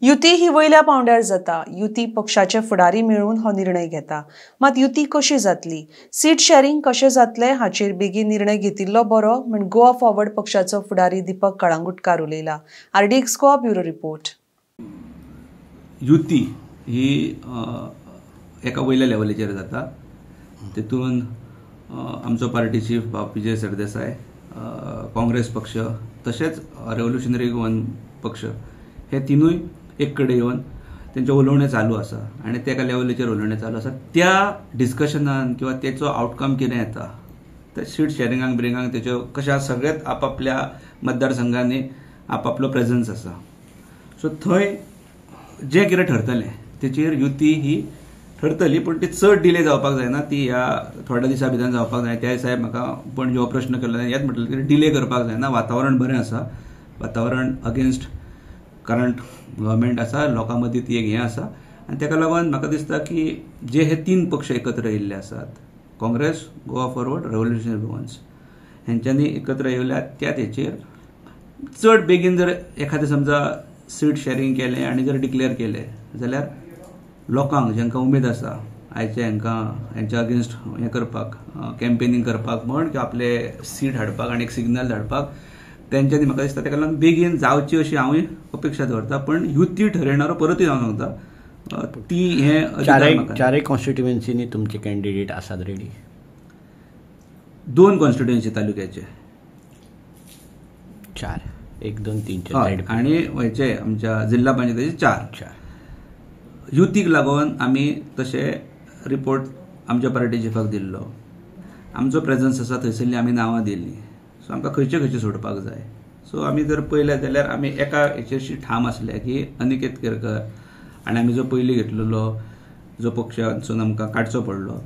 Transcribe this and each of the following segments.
युती ही वयल्या पावंड्यार जाता. युती पक्षाचे फुडारी मेळून हो निर्णय घेता. मात युती कशी जातली, सीट शेअरिंग कशें जातलें हाचेर बेगीन निर्णय घेतिल्लो बरो म्हण गोवा फॉरवर्ड पक्षाचो फुडारी Deepak Kalangutkar उलयला. RDX Goa bureau report. युती ही एका वयल्या लेवलीचेर जाता. तेतून आमचो पार्टी चीफ बाब विजय सरदेसाय, काँग्रेस पक्ष तशेंच रेव्होल्युशनरी गोवन पक्ष हे तिनूय एक कडेन येवन तेंचें उलोवणें चालू आसा आनी ते एका लेवलीचेर उलोवणें चालू आसा. त्या डिस्कशनान किंवा तेचो आवटकम कितें येता ते सीट शेअरिंगाक बिरिंगाक तेच्यो कशें सगळेच आपापल्या मतदारसंघांनी आपापलो प्रेजन्स आसा. सो थंय जें कितें ठरतलें तेचेर युती ही ठरतली, पूण ती चड डिले जावपाक जायना. ती ह्या थोड्या दिसां भितर जावपाक जाय. त्या साहेब म्हाका पण जो प्रश्न केलो हेच म्हटलें की डिले करपाक जायना. वातावरण बरें आसा, वातावरण अगेन्स्ट करंट गव्हर्मेंट आसा, लोकां मदीं ती एक हें आसा आनी ताका लागून म्हाका दिसता की जे हे तीन पक्ष एकत्र येयल्ले आसात, Congress, Goa forward, revolutionary Goans, हेंच्यांनी एकत्र येयल्यात त्या तेचेर चड बेगीन जर एखादें समजा सीट शेअरिंग केलें आनी जर डिक्लेअर केलें जाल्यार लोकांक जांकां उमेद आसा आयचे हांकां हेंच्या अगेन्स्ट हें करपाक, कॅम्पेनिंग करपाक म्हण किंवा आपले सीट हाडपाक आनी एक सिग्नल धाडपाक तेंच्यांनी म्हाका दिसता ताका लागून बेगीन जावची अशी हांवूय अपेक्षा दवरता. पण युती ठरयणारो परतूय हांव सांगता ती हें चारय कॉन्स्टिट्युएन्सीनी तुमचे कॅन्डिडेट आसात रेडी. 2 कॉन्स्टिट्युएन्सी तालुक्याचे, 4, 1, 2, 3, 4 आनी हेचे आमच्या जिल्हा पंचायतीचे 4. युतीक लागून आमी तशे रिपोर्ट आमच्या पार्टी चिफाक दिल्लो. आमचो प्रेजन्स आसा थंयसरली आमी नांवां दिल्लीं. सो आमकां खंयचे खंयचे सोडपाक जाय. सो आमी जर पळयलें जाल्यार आमी एका हेचेरशी ठाम आसले की अनिकेत केरकर आनी आमी जो पयलीं घेतलेलो जो पक्षांतसून आमकां काडचो पडलो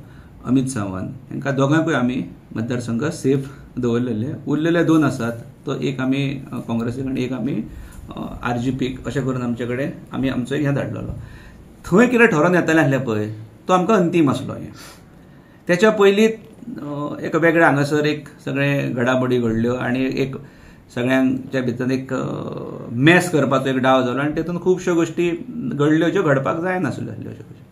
अमित सावंत, हांकां दोगांकूय आमी मतदारसंघ सेफ दवरलेले. उरलेले 2 आसात, तो एक आमी काँग्रेसीक आनी एक आमी आरजीपीक, अशें करून आमचे कडेन आमी आमचो एक हें धाडलेलो. थंय कितें ठरोवन येतलें आसलें पळय तो आमकां अंतीम आसलो. हें तेच्या पयलीं एक वेगळें हांगासर एक सगळें घडामोडी घडल्यो आनी एक सगळ्यांच्या भितर एक मॅस करपाचो एक डाव जालो आनी तेतून खुबश्यो गोश्टी घडल्यो ज्यो घडपाक जायनासल्यो अश्यो गोश्टी.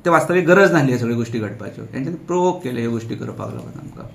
ते वास्तवीक गरज नासली ह्यो सगळ्यो गोश्टी घडपाच्यो. तेंच्यांनी प्रोवोक केले ह्यो गोश्टी करपाक लागून आमकां.